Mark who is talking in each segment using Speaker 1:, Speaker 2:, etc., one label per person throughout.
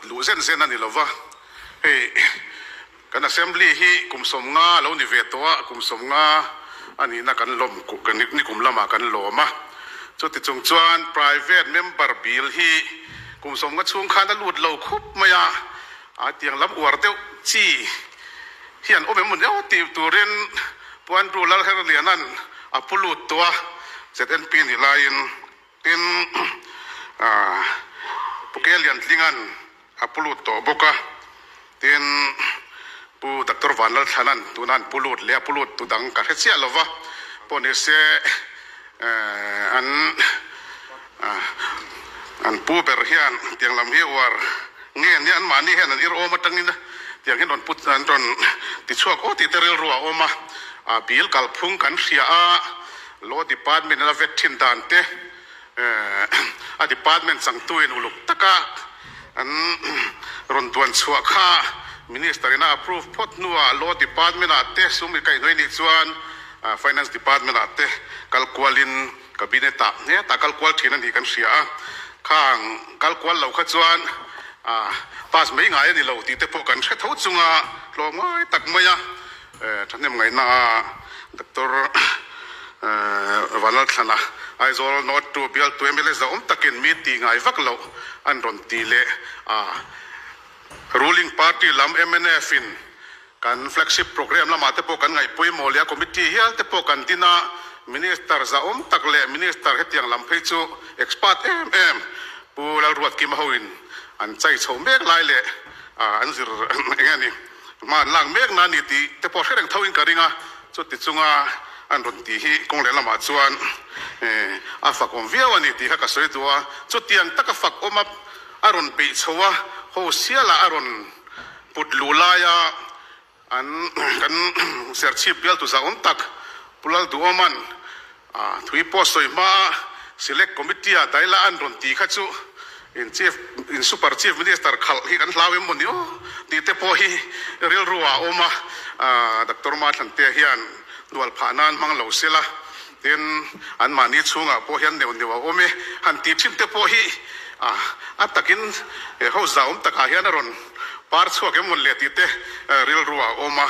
Speaker 1: Luh zen zen a ni lo va, hei kan Assembly hi kum 50 a lo ni ve tawh a, kum 50 a nihna kan lawm ni kum lamah kan lawm a. Chuti chung chuan private member bill hi kum 50 chhung khan a lut lo khup mai a, a tiang lam uar deuh chi hi an awm em maw ni aw tih turin Pu Andrew Lalherliana'n a pu lut tawh a, ZNP nih laiin. Tin, Pu Ke Liantlinga'n a pu lut tawh bawk a, tin, Pu Doctor Vanlalthlana'n tuna an pu lut leh a pu lut tu dang ka hre chiah lo va, pawh ni se an an pu ber hian tiang lam hi uar nge nia anmahni hian an ir awm atangin tiang hian rawn pu an rawn ti chhuak aw tih te rilru a awm a, a bil kalphung kan hria a. Law Department a vet thin dan te, a department changtuin uluk taka an rawn duan chhuah kha Minister in a approve phawt hnuah Law Department ah te sum i kaihhnawih nih chuan Finance Department ah te kal kualin Cabinet ah hetah kal kual thin a nih kan hria a, khang kal kual lo kha chuan pass mai ngai a ni lo tih te pawh kan hre tho chunga tlawmngai tak mai a. Thahnem ngaihna a Doctor Vanlalthlana Aizawl North to bialtu mla zahawm takin mi tih ngai vak loh an rawn ti leh a. Ruling party lam mnf in kan flagship programme lamah te pawh kan ngaihpawimawh leh a committee hial te pawh kan din a, Minister zahawm tak leh Minister hetiang lam phei chu expert em em Pu Lalruatkima hoin an chai chho mek lai leh an zir eng nge ni. Hma an lak mek na ni tih te pawh hre reng tho in ka ring a, chuti chunga an rawn tih hi kawng leh lamah chuan a fak awm viau a ni tih kha ka sawi duh a, chutiang taka fak awm a a rawn beih chho a, ho sialah a rawn put luh laia an kan serchhip bialtu zahawm tak Pu Lalduhawma'n Thui pawh sawi hmaa Select Committee ah daila an rawn ti kha chu in Chief in Super Chief Minister khalh hi kan hlau em maw ni aw tih te pawh hi rilru ah a awm a, Doctor Mathlantea hian hnual phah nan hmang lo sela tin anmahni chhungah pawh hian neuh neuh a awm e han tih thin te pawh hi a takin he house zahawm takah hian a rawn par chhuak em maw le tih te rilru ah a awm a.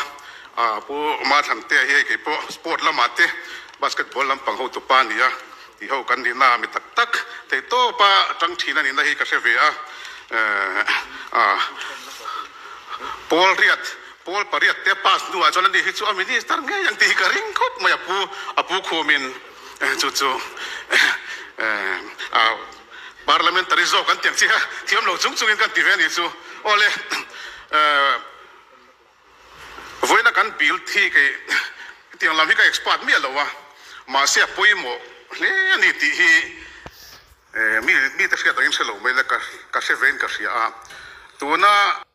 Speaker 1: Pu Mathlantea hi hei kei pawh sport lamah te basketball lampang hotu pa a ni a, tih ho kan nihna ah mi tak tak theih tawp a tang thin a nihna hi ka hre ve a. Pawl riat, pawl pariat te pass hnuah chuan ani hi chu a minister ngei ang tih hi ka ring khawp mai a pu a pu khumin chu chu parliamentary zawk an ti ang chiah a, thiam lo chung chungin kan ti ve a nih chu. Awle. Vawiina kan bill thi kei hetiang lam hi ka expert miah lo a, mahse a pawimawh hle a ni tih hi mi mite hriat angin hre lo mai la ka hre vein ka hria a. Tuna.